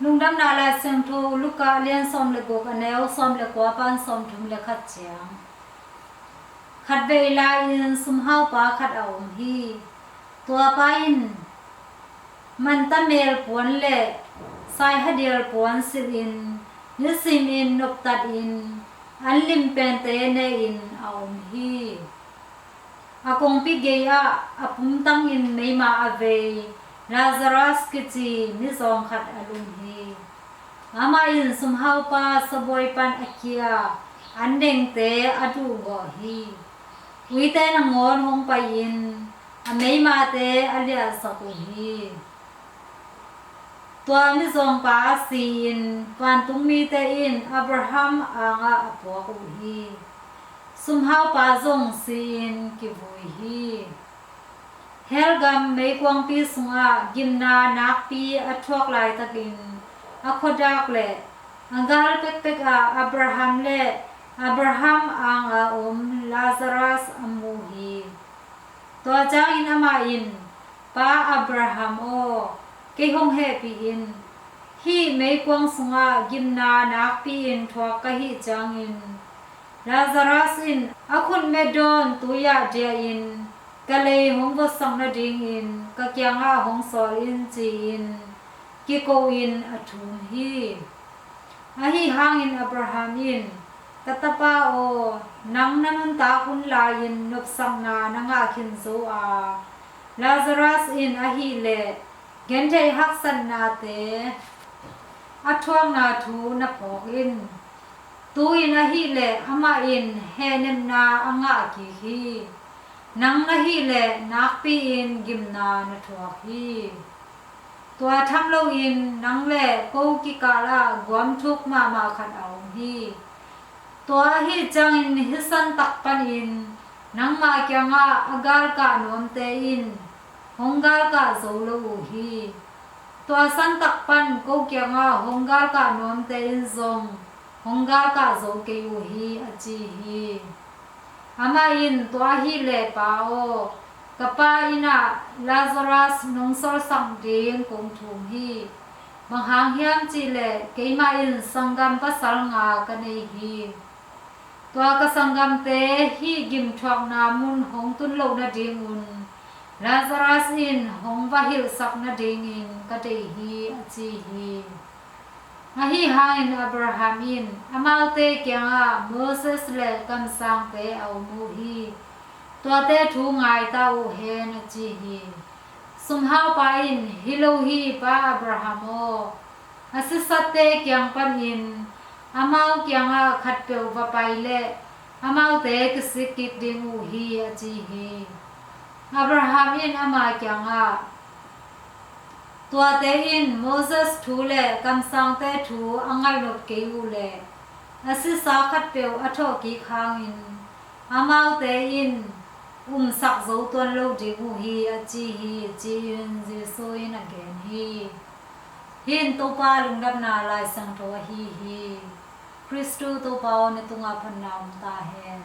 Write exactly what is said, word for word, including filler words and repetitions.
Lungdamna Lai Siangtho Luka lian sawm le guk, a neu sawm le kua pan sawm thum le khat ciang. Khatvei lai-in sumhaupa khat a om hi. Tuapa in manta mel puan le saihadial puan silhin nisimin noptatin an limpente ne-in a om hi. A kongpi gei-ah a pumtangin meima a vei Lazarus kici mizawng khat a lum hi. Amah in sumhaupa sabuai pan a kia an dengte a duhgawh hi. Uite nangawn hong pai-in a meimate a liahsak uh hi. Tua mizawngpa si-in vantungmite in Abraham angah a puak uh hi. Sumhaupa zong si-in kivui hi. Hell gam meikuangpi sungah gimna nakpi a thuak laitakin a khuadak le a gal pekpek ah Abraham le Abraham anga om Lazarus a mu hi. Tua ciangin amah in, Pa Abraham aw, kei hong hehpih in. Hih meikuang sungah gimna nakpi-in thuak ka hih ciangin Lazarus in a khutme dawn tui-ah diahin ka lei hong votsak nadingin ka kiangah hong sawl in, ci-in kiko-in a thum hi. Ahi hangin Abraham in, Ka tapa aw, nang na nuntak hun lai-in nopsakna na ngah khin zo a, Lazarus in ahileh gentheih haksatnate a thuakna thu na phawk in. Tu-in ahileh amah in hehnepna a ngah kik hi. Nang na hileh nakpi-in gimna na thuak hi. Tua tham loin nang le ko kikal ah guam thuk mahmah khat a om hi. Tua ahi ciangin hih santak panin nangmah kiangah a galkah nuamte in hong galkah zo lo uh hi. Tua santak pan ko kiangah hong galkah nuamte in zong hong galkah zo kei uh hi, a ci hi. Amah in, Tua ahileh pa aw, ka pa inn ah Lazarus nong sawlsak ding kong thum hi. Bang hang hiam cihleh keimah in sanggam pasal nga ka nei hi. Tua ka sanggamte hih gimthuakna mun hong tun loh nadingun Lazarus in hong va hilhsak nadingin ka deih hi, a ci hi. Ahi hangin Abraham in amaute kiangah Moses le kamsangte a om uh hi. Tuate thu ngai ta uh hen, a ci hi. Sumhaupa in, Hi lo hi, Pa Abraham aw. A sisatte kiang panin amau kiangah khatpeuh va pai leh amaute kisik kik ding uh hi, a ci hi. Abraham in ama kiangah, Tuate in Moses thu le kamsangte thu a ngaihnop kei uh leh a sisa khatpeuh a thawhkik hangin amaute in umsak zo tuan lo ding uh hi, a ci hi, ci-in Jesuh in a gen hi. Hih in Topa Lungdamna Lai Siangtho ahi hi. Khristu Topa aw, na tungah phatna om ta hen.